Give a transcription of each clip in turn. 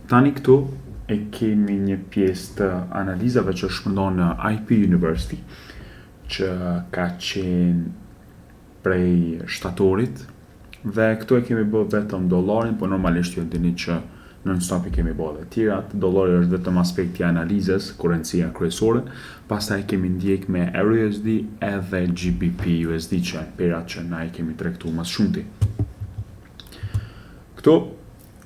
Tani këtu e kemi një pjesë të analizave që është shpërndarë në IP University, që ka qenë prej shtatorit dhe këtu e kemi bë vetëm dollarin, po normalisht ju e dini që non stop i kemi bë edhe tjerat. Dollari është vetëm aspekti i analizës, kurencia kryesore. Pastaj kemi ndjek me EURUSD edhe GBP USD, që janë pairat që na i kemi tregtu më shumti. Këtu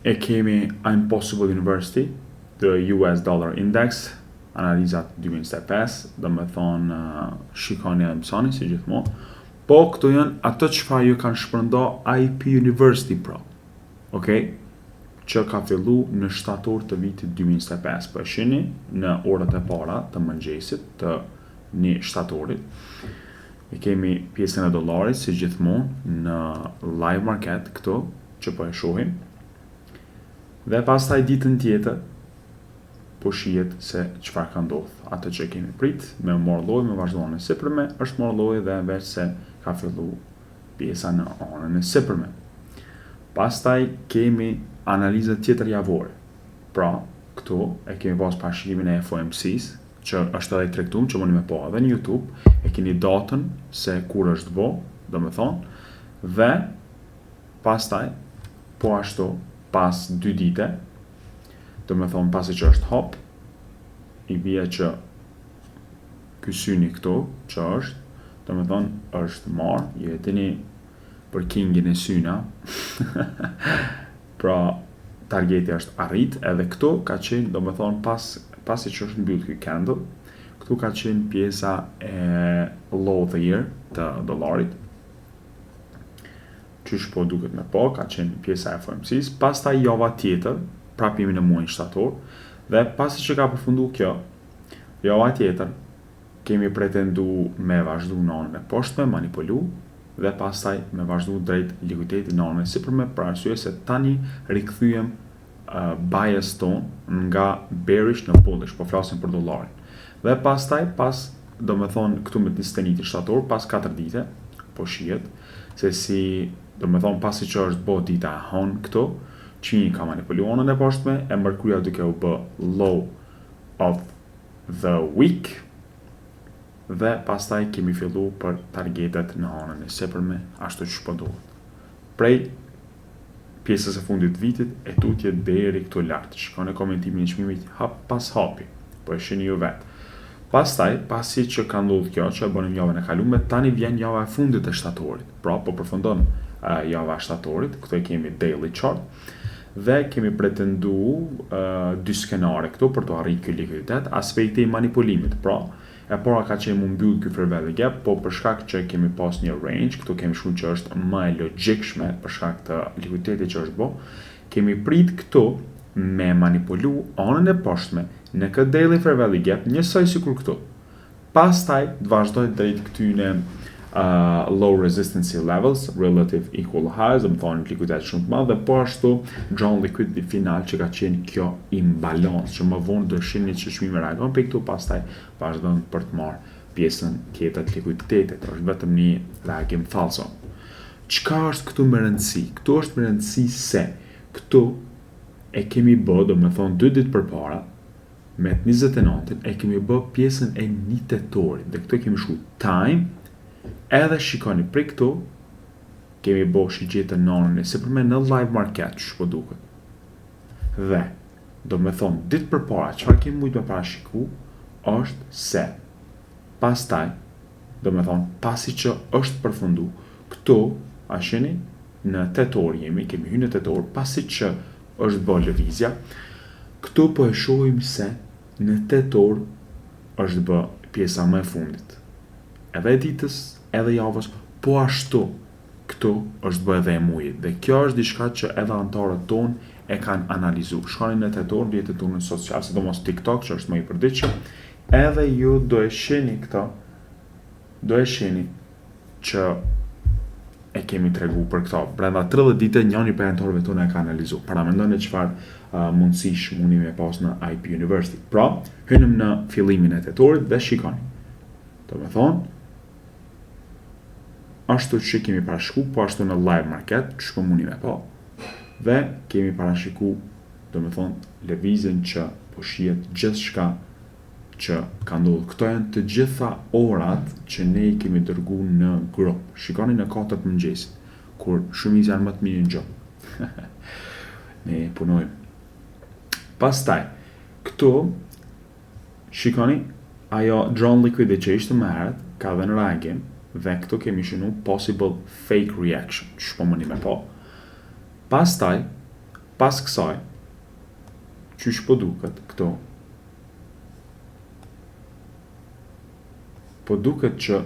e kemi Impossible University, the US Dollar Index, analizat 2025, do me thonë shikoni edhe mësoni si gjithmonë. Po këto janë ato çfarë ju kanë shpërnda IP University pra. Okej? Që ka fillu në shtator të vitit 2025. Po e shini në orët e para të mëngjesit të 1 shtatorit. E kemi pjesën e dollarit si gjithmonë në live market këtu që po e shohim. Dhe pastaj ditën tjetër po shihet se çfarë ka ndodhur. Atë që kemi prit me marrë lojë, me vazhdu anën e sipërme, është marrë lojë dhe veç se ka fillu pjesa në anën e sipërme. Pastaj kemi analizën tjetër javore. Pra, këtu e kemi pas parashikimin e FOMC-s, që është edhe i tregtum, që mundi me pa edhe në YouTube, e keni datën se kur është bo, do me thonë, dhe pastaj, po ashtu, pas 2 dite, do me thonë pasi që është hop, i bie që ky syni këtu, që është, do me thonë, është marë, ju e dini për kingin e syna, pra targeti është arrit, edhe këtu ka qenë, do me thonë, pasi që është mbyllë ky candle, këtu ka qenë pjesa e low of the year të dollarit, qysh po duket me po, ka qenë pjesa e FOMC-s, pastaj java tjetër, prapë jemi në muajin shtator, dhe pasi që ka përfundu kjo, java tjetër, kemi pretendu me vazhdu në anën e poshtme, manipulu, dhe pastaj me vazhdu drejt likuiditetit në anën e sipërme, për arsye se tani rikthyem bias ton nga bearish në bullish, po flasim për dollarin. Dhe pastaj pas, do me thonë, këtu me 21 shtator, pas 4 dite, po shihet, se si, do me thonë, pasi që është bo dita e hanë këtu, çmimi ka manipulu anën e poshtme, e mërkuria duke u bë low of the week, dhe pastaj kemi fillu për targetet në anën e sipërme, ashtu që po duhet. Prej pjesës së fundit të vitit e tutje deri këtu lart. Shikoni komentimin e çmimit hap pas hapi, po e shihni ju vet. Pastaj, pasi që ka ndodhur kjo, që e bënim javën e kaluar, tani vjen java e fundit e shtatorit. Pra, po përfundon java e shtatorit, këtu e kemi daily chart dhe kemi pretendu dy skenare këtu për të arritur ky likuiditet, aspekti i manipulimit. Pra, e para ka qenë mu mbyll ky fair value gap, po për shkak që kemi pas një range, këtu kemi shkruar që është më e logjikshme për shkak të likuiditetit që është bo, kemi prit këtu me manipulu anën e poshtme në këtë daily fair value gap, njësoj sikur këtu. Pastaj të vazhdoj drejt këtyne low resistance levels, relative equal highs, do të thonë likuiditet shumë të madh dhe po ashtu draw liquidity final që ka qenë kjo imbalance, që më vonë do shihni që çmimi reagon për këtu, pastaj vazhdon për të marrë pjesën tjetër të likuiditetit, është vetëm një reagim falso. Çka është këtu me rëndësi? Këtu është me rëndësi se këtu e kemi bë, do me thonë 2 ditë përpara, me të 29 e kemi bë pjesën e 1 tetorit, dhe këtu e kemi shku time, edhe shikoni prej këtu, kemi bo shigjetën në anën e sipërme në live market, që po duket. Dhe, do me thonë, ditë përpara, çfarë kemi mujtë me parashiku, është se, pastaj, do me thonë, pasi që është përfundu, këtu, a shini, në tetor jemi, kemi hy në tetor, pasi që është bë lëvizja, këtu po e shohim se në tetor është bë pjesa më e fundit. Edhe e ditës, edhe javës, po ashtu këtu është bë edhe e mujit. Dhe kjo është diçka që edhe antarët tonë e kanë analizu. Shkoni në tetor, në rrjetet tonë social, sidomos TikTok, që është më i përditshëm, edhe ju do e shihni këto, do e shihni që e kemi tregu për këto. Brenda 30 dite njëri prej antarëve tonë e ka analizu. Paramendoni çfarë mundësish mundi me pas në IP University. Pra, hynëm në fillimin e tetorit dhe shikoni. Do me thonë, ashtu që kemi parashiku, po ashtu në live market, që po mundi me pa, dhe kemi parashiku Do me thonë, lëvizjen që po shihet gjithçka që ka ndodhur. Këto janë të gjitha orat që ne i kemi dërgu në grup. Shikoni në 4 të mëngjesit, kur shumica janë më të mirë në gjumë. Ne punojmë. Pastaj, këtu shikoni ajo draw on liquidity që ishte më herët, ka dhënë reagim dhe këtu kemi shënu possible fake reaction, që po mundi me po. Pastaj, pas kësaj, qysh po duket këtu, po duket që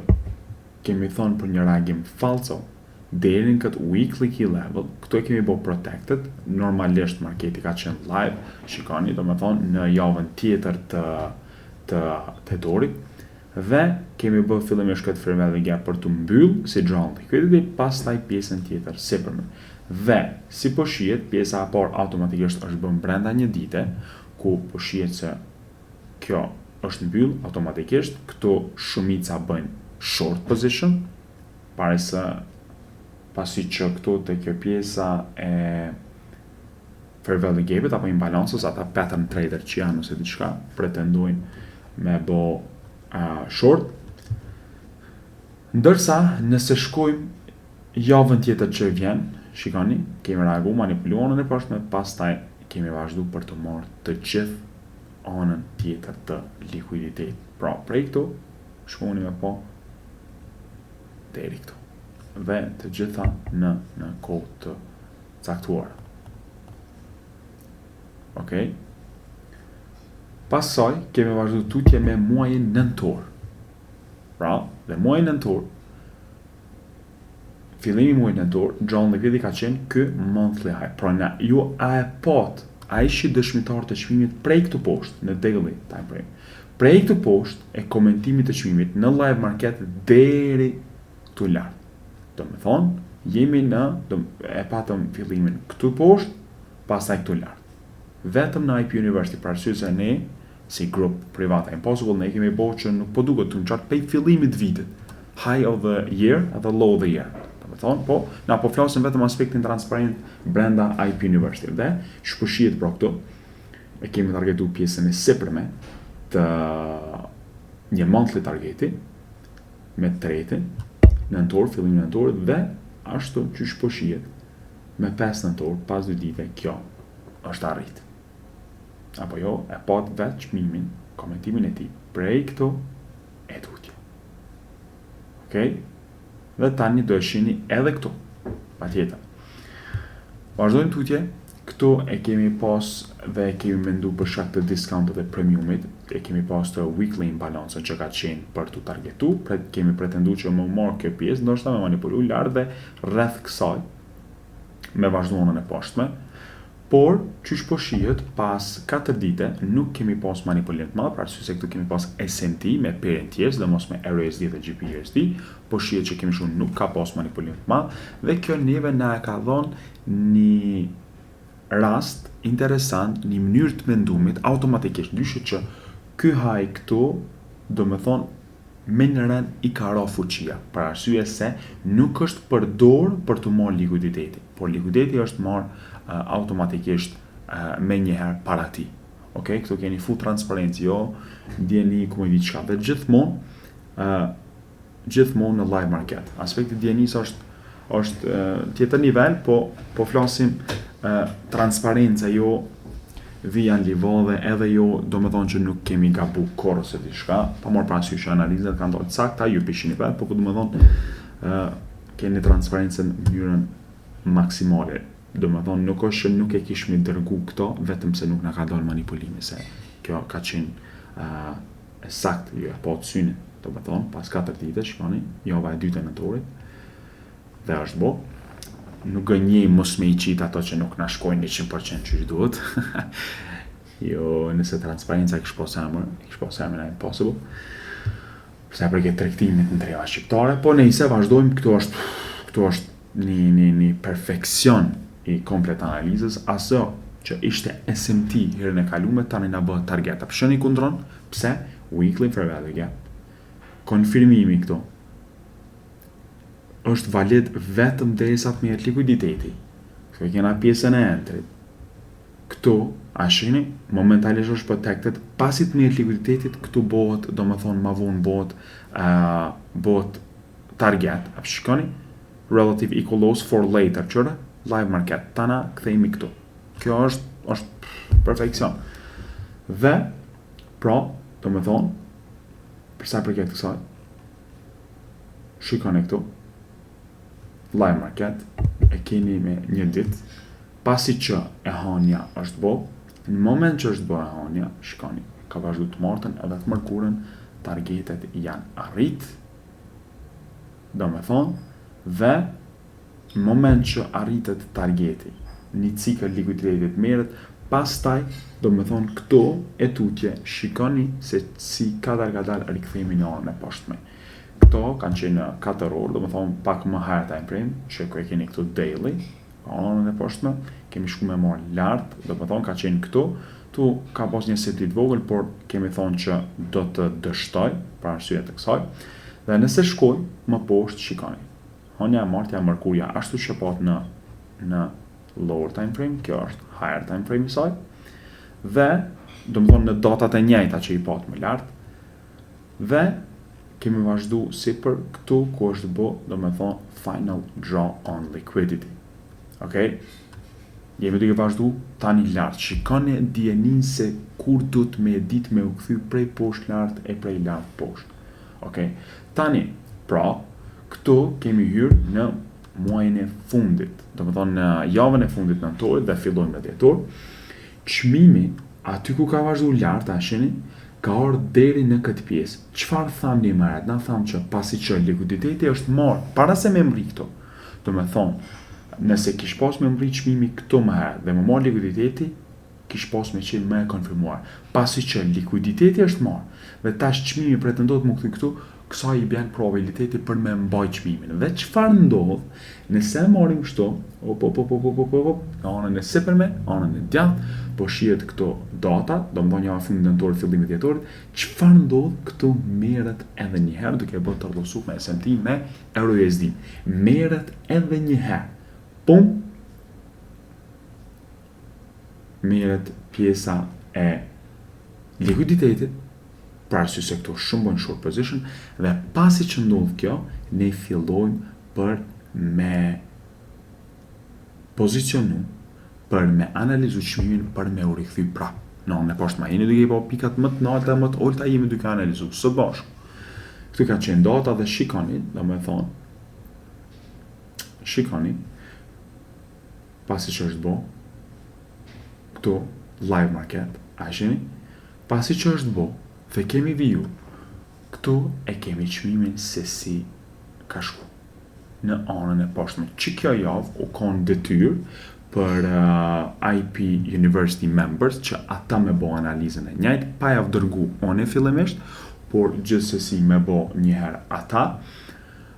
kemi thonë për një reagim falso, deri në këtë weekly key level, këtu e kemi bo protected, normalisht marketi ka qenë live, shikoni, do me thonë, në javën tjetër të tetorit, dhe kemi bë fillimisht këtë fair value gap për të mbyll si draw on liquidity, pastaj pjesën tjetër sipërme. Dhe si po shihet, pjesa e parë automatikisht është bën brenda një dite, ku po shihet se kjo është mbyll automatikisht, këtu shumica bëjnë short position, pare se pasi që këtu te kjo pjesa e fair value gapit apo imbalances, ata pattern trader që janë ose diçka, pretendojnë me bo short. Ndërsa, nëse shkojmë javën tjetër që vjen, shikoni, kemi reagu, manipulu anën e poshtme, pastaj kemi vazhdu për të marrë të gjithë anën tjetër të likuiditetit. Pra, prej këtu, shkoni me po, deri këtu. Dhe të gjitha në kohë të caktuara. Okej? Pas saj, kemi vazhdu tutje me muajin nëntor. Pra, dhe muajin nëntor, fillimi i muajit nëntor, draw on liquidity ka qenë ky monthly high. Pra, na, ju a e pat, a ishi dëshmitar të çmimit prej këtu poshtë, në daily time frame. Prej këtu poshtë e komentimit të çmimit në live market deri këtu lart. Do me thonë, jemi në, do, e patëm fillimin këtu poshtë, pastaj këtu lart. Vetëm në IP University, për arsye se ne, si grup privat Impossible, ne kemi bo që nuk po duket të në qartë prej fillimit të vitit. High of the year edhe low of the year. Do me thonë, po, na po flasim vetëm aspektin transparent brenda IP University. Dhe, shpëshihet pra këtu, e kemi targetu pjesën e sipërme të një monthly targeti me tretin, nëntor, fillimin e nëntorit dhe ashtu që shpëshihet me 5 nëntor, pas 2 dite, kjo është arrit. Apo jo, e pat vetë çmimin, komentimin e tij, prej këtu e tutje. Okej? Dhe tani do e shihni edhe këtu, patjetër. Vazhdojmë tutje, këtu e kemi pas dhe e kemi mendu për shkak të discountit dhe premiumit, e kemi pas të weekly imbalance që ka qenë për të targetu, pre, kemi pretendu që më marrë kjo pjesë, ndoshta me manipulu lart dhe rreth kësaj, me vazhdu anën e poshtme, por qysh po shihet pas 4 dite nuk kemi pas manipulim të madh, për arsye se këtu kemi pas SMT me perin tjerë, sidomos me EURUSD dhe GBPUSD, po shihet që kemi shumë nuk ka pas manipulim të madh dhe kjo neve na e ka dhënë një rast interesant, një mënyrë të mendumit automatikisht ndryshe që ky high këtu, do me thonë, me në ren i ka ra fuqia, për arsye se nuk është përdor për të marrë likuiditeti, por likuiditeti është marrë automatikisht me njëherë para ti. Ok, këtu keni full transparencë, jo ndjeni ku më di çka. Dhe gjithmonë në live market. Aspekti djenis është tjetër nivel, po po flasim transparenca, jo vija në livadhe, edhe jo do me thonë që nuk kemi gabu korrë ose diçka, pa marrë parasysh që analizat kanë dalë sakta, ju pishini vetë, po ku do me thonë keni transparencën në mënyrën maksimale. Do me thonë nuk është që nuk e kishmi dërgu këto, vetëm se nuk na ka dalë manipulimi, se kjo ka qenë e sakt, ju e po të synin, do me thonë, pas 4 dite, shikoni, java e dytë e nëntorit, dhe është bo. Nuk gënjej mos me i qit ato që nuk na shkojnë 100% qysh duhet. Jo, nëse transparenca kish pas emër, kish pas emrin Impossible. Sa përket tregtimit në treva shqiptare, po nejse vazhdojmë, këtu është një perfekcion i komplet analizës, aso që ishte SMT herën e kaluar, tani na bëhet target. A pse kundron? Pse? Weekly fair value gap. Konfirmimi këtu është valid vetëm derisa të merret likuiditeti. Këtu e kena pjesën e entrit. Këtu, a shihni, momentalisht është protected, pasi të merret likuiditetit, këtu bëhet, do me thonë, ma vonë bëhet, bëhet target, a shikoni, relative equal lows for later, qyre, live market, tana kthehemi këtu. Kjo është, është perfekcion. Dhe, pra, do me thonë, përsa përket kësaj, shikoni këtu, live market, e keni me një ditë, pasi që e hanja është bo, në moment që është bo e hanja, shikoni, ka vazhdu të martën edhe të mërkurën, targetet janë arrit, do me thonë, dhe në moment që arritet targeti, një cikël likuiditetit merret, pastaj, do me thonë, këto e tutje, shikoni se si kadal kadal rikthehemi në anën e poshtme. Këto kanë qenë në 4 orë, do me thonë pak më higher time frame, që ku e keni këtu daily, anën e poshtme, kemi shku me marrë lart, do me thonë ka qenë këtu, tu ka pas një SMT të vogël, por kemi thonë që do të dështoj, për arsye të kësaj. Dhe nëse shkoj më poshtë, shikoni. Hanja e martja e mërkurja, ashtu që pat në lower time frame, kjo është higher time frame i saj. Dhe, do më thonë në datat e njëjta që i pat më lart, dhe kemi vazhdu si për këtu ku është bo, do me thonë, final draw on liquidity. Okej? Jemi duke vazhdu tani lart. Shikoni dijenin se kur du të me dit me u kthy prej poshtë lart e prej lart poshtë. Okej? Tani, pra, këtu kemi hyrë në muajin e fundit, do me thonë në javën e fundit nëntorit dhe fillojmë në dhjetor. Çmimi aty ku ka vazhdu lart, a shihni, ka ardhur deri në këtë pjesë. Çfarë tham ne më herët? Na tham që pasi që likuiditeti është marrë para se me mri këtu. Do me thonë, nëse kish pas me mri çmimi këtu më herët dhe më marrë likuiditeti, kish pas me qenë më e konfirmuar. Pasi që likuiditeti është marrë dhe tash çmimi pretendohet më kthy këtu, kësaj i bjen probabiliteti për me mbajt çmimin. Dhe çfarë ndodh? Nëse e marrim kështu, op op op op op op op, në anën e sipërme, anën e djathtë, po shihet këto data, do më thonë java fundit nëntorit, fillimi dhjetorit, çfarë ndodh? Këtu merret edhe një herë duke bërë turtle soup me SMT me Euro USD. Merret edhe një herë. Pum. Merret pjesa e likuiditetit, për arsye se këto shumë bojnë short position, dhe pasi që ndodh kjo, ne fillojmë për me pozicionu, për me analizu çmimin, për me u rikthy prap. Në anën e poshtë ma jeni duke i pa pikat më të nalta, më të ulta, jemi duke analizu së bashku. Këtu ka qenë data dhe shikoni, do me thonë, shikoni, pasi që është bo, këtu live market, a shihni? Pasi që është bo, dhe kemi viju, këtu e kemi çmimin se si ka shku në anën e poshtme. Që kjo javë u konë detyrë për IP University members që ata me bo analizën e njëjtë, pa javë dërgu one fillimisht, por gjithsesi me bo njëherë ata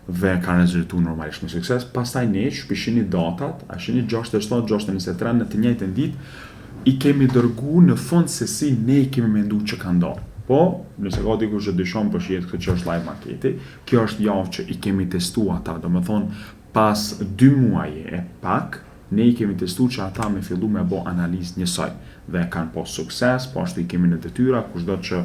dhe kanë rezultu normalisht me sukses. Pastaj ne shpishini datat, a shini 6 7, 6 23 në të njëjtën ditë, i kemi dërgu në fund se si ne i kemi mendu që ka ndodhur. Po, nëse ka dikush që dyshon po shihet këtë që është live marketi, kjo është javë që i kemi testu ata, do më thonë, pas 2 muaj e pak, ne i kemi testu që ata me fillu me bo analizë njësoj dhe kanë pas sukses, po ashtu i kemi në detyra, kushdo që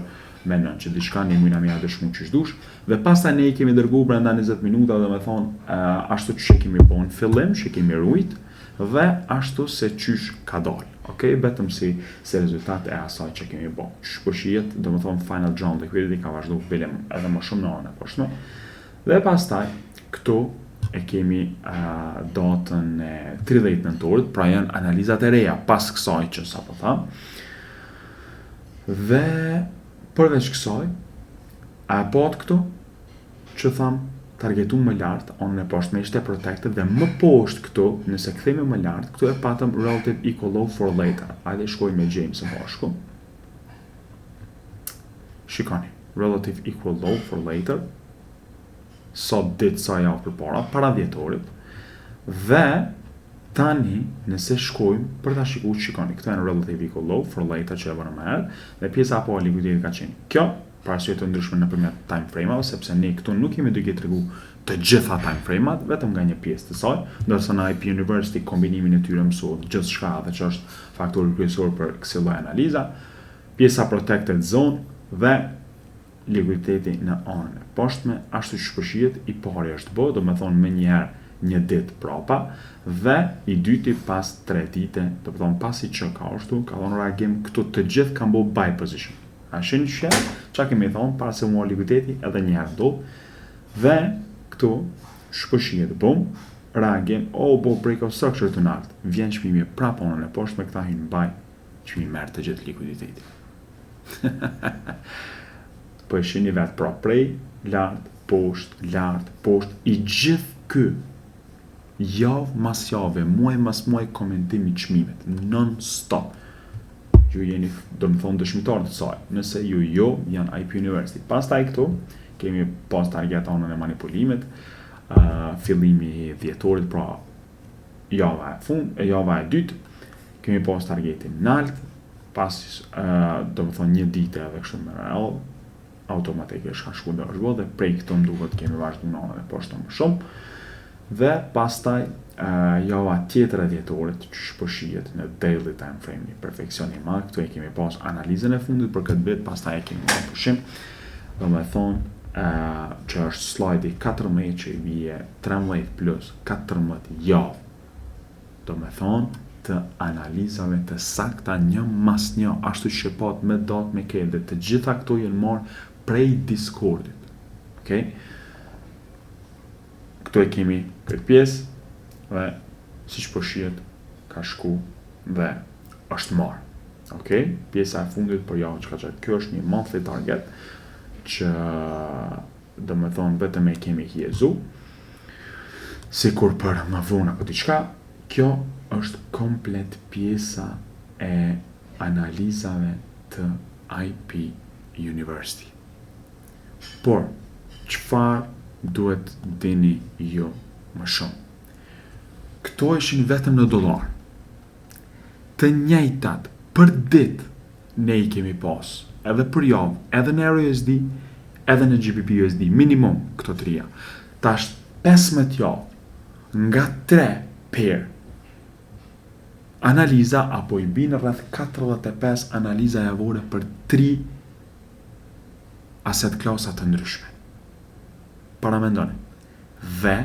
menon që diçka ne mujna me ja dëshmu qysh dush, dhe pastaj ne i kemi dërgu brenda 20 minuta, do me thonë, ashtu që kemi bo në fillim, që kemi rujt, dhe ashtu se qysh ka dalë, ok, vetëm si, si rezultat e asaj që kemi bo. Qysh po shihet, do me thonë, final draw on liquidity ka vazhdu bile edhe më shumë në anën e poshtme. Dhe pastaj, këtu e kemi datën e 30 nëntorit, pra janë analizat e reja pas kësaj që sapo tham. Dhe përveç kësaj, a e pat këtu që tham targetu më lart, anën e poshtme ishte protected dhe më poshtë këtu, nëse kthehemi më lart, këtu e patëm relative equal low for later. Hajde shkojmë me James së bashku. Shikoni, relative equal low for later, sa ditë, sa javë përpara, para dhjetorit, dhe tani, nëse shkojmë për ta shikuar, shikoni, këto janë relative equal low for later që e vënë më herët, dhe pjesa apo likuiditeti ka qenë kjo. për arsye të ndryshme nëpërmjet time frame-ave, sepse ne këtu nuk jemi duke tregu të gjitha time frame-at, vetëm nga një pjesë të saj, ndërsa në IP University kombinimin e tyre mësohet gjithçka dhe që është faktori kryesor për kësi lloj analiza, pjesa protected zone dhe likuiditeti në anën e poshtme, ashtu që po shihet, i pari është bë, do me thonë me njëherë një ditë prapa, dhe i dyti pas 3 dite, do me thonë pasi që ka ashtu, ka dhonë reagim, këtu të gjithë kanë bo buy position. A shini që qa kemi thonë, para se mua likuiditeti edhe njëherë ndodh, dhe këtu po shihet, bum, reagim, o, bo break of structure të naltë, vjen çmimi prapa anën e poshtme, këta hynë buy, çmimi merr të gjithë likuiditetin. Po e shini vetë, pra prej, lart, poshtë, lart, poshtë, i gjithë ky javë mas jave, muaj mas muaj komentim i çmimit, non stop. Ju jeni, do më thonë, dëshmitar të saj, nëse ju jo, janë IP University. Pastaj këtu, kemi pas target anën e manipulimit, fillimi i dhjetorit, pra java e fund, e java e dytë, kemi pas targetin nalt, pas, do më thonë, një ditë edhe kështu me radhë, automatikisht ka shku dhe është bo, dhe prej këtu më duket kemi vazhdu në anën e poshtë më shumë. Dhe pastaj java tjetër e dhjetorit që po shihet në daily time frame, një perfeksion i madh, këtu e kemi pas analizën e fundit për këtë vit, pastaj e kemi marrë pushim. Do me thonë që është slide 14 që i bie 13 plus 14 javë. Do me thonë të analizave të sakta një mas një, ashtu që pat me datë me ke, dhe të gjitha këto janë marrë prej Discordit. Okej? Këtu e kemi këtë pjesë dhe siç po shihet ka shku dhe është marrë. Okej? Pjesa e fundit për javën që ka qenë. Kjo është një monthly target që do me thonë vetëm e kemi hijezu. Sikur për më vonë apo diçka, kjo është komplet pjesa e analizave të IP University. Por, çfarë duhet dini ju më shumë? Këto ishin vetëm në dollar. Të njëjtat për ditë ne i kemi pas, edhe për javë, edhe në Euro USD, edhe në GBP USD, minimum këto tria. Tash 15 javë, nga 3 pair analiza apo i bin rreth 45 analiza javore për 3 asset klasa të ndryshme. Paramendoni. Dhe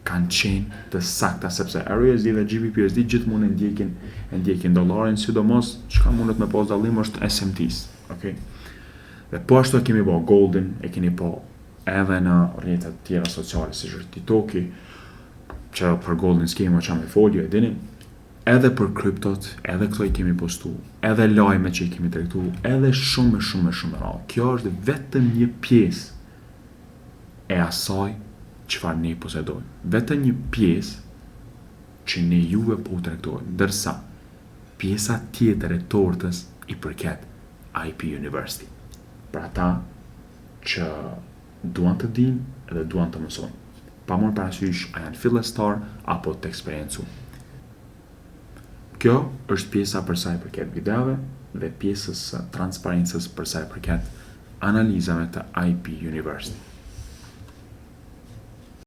kanë qenë të sakta sepse Euro USD dhe GBP USD gjithmonë e ndjekin dollarin, sidomos çka mundet me pas dallim është SMT-s, okay? Dhe po ashtu e kemi bo Goldin, e keni po edhe në rrjetet tjera sociale si është TikToki, që për Goldin s'kemi më qa me fol, ju e dini, edhe për kriptot, edhe këto i kemi postu, edhe lajme që i kemi tregtu, edhe shumë e shumë e shumë radhë. Kjo është vetëm një pjesë e asaj çfarë ne posedojmë. Vetëm një pjesë që ne juve po u tregtojmë, ndërsa pjesa tjetër e tortës i përket IP University. Për ata që duan të dinë edhe duan të mësojnë. Pa marrë parasysh a janë fillestar apo të eksperiencuar. Kjo është pjesa për sa i përket videove dhe pjesës së transparencës për sa i përket analizave të IP University.